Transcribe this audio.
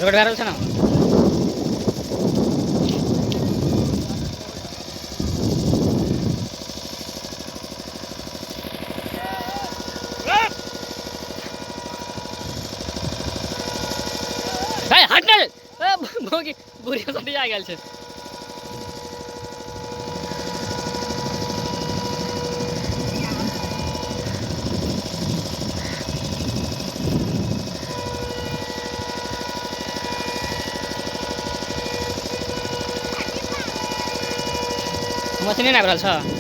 Road भए रहल छै ने। हट ने भौजी, बुढ़िया सटी जा गेल छै। मशीने नहि आबि रहल छ।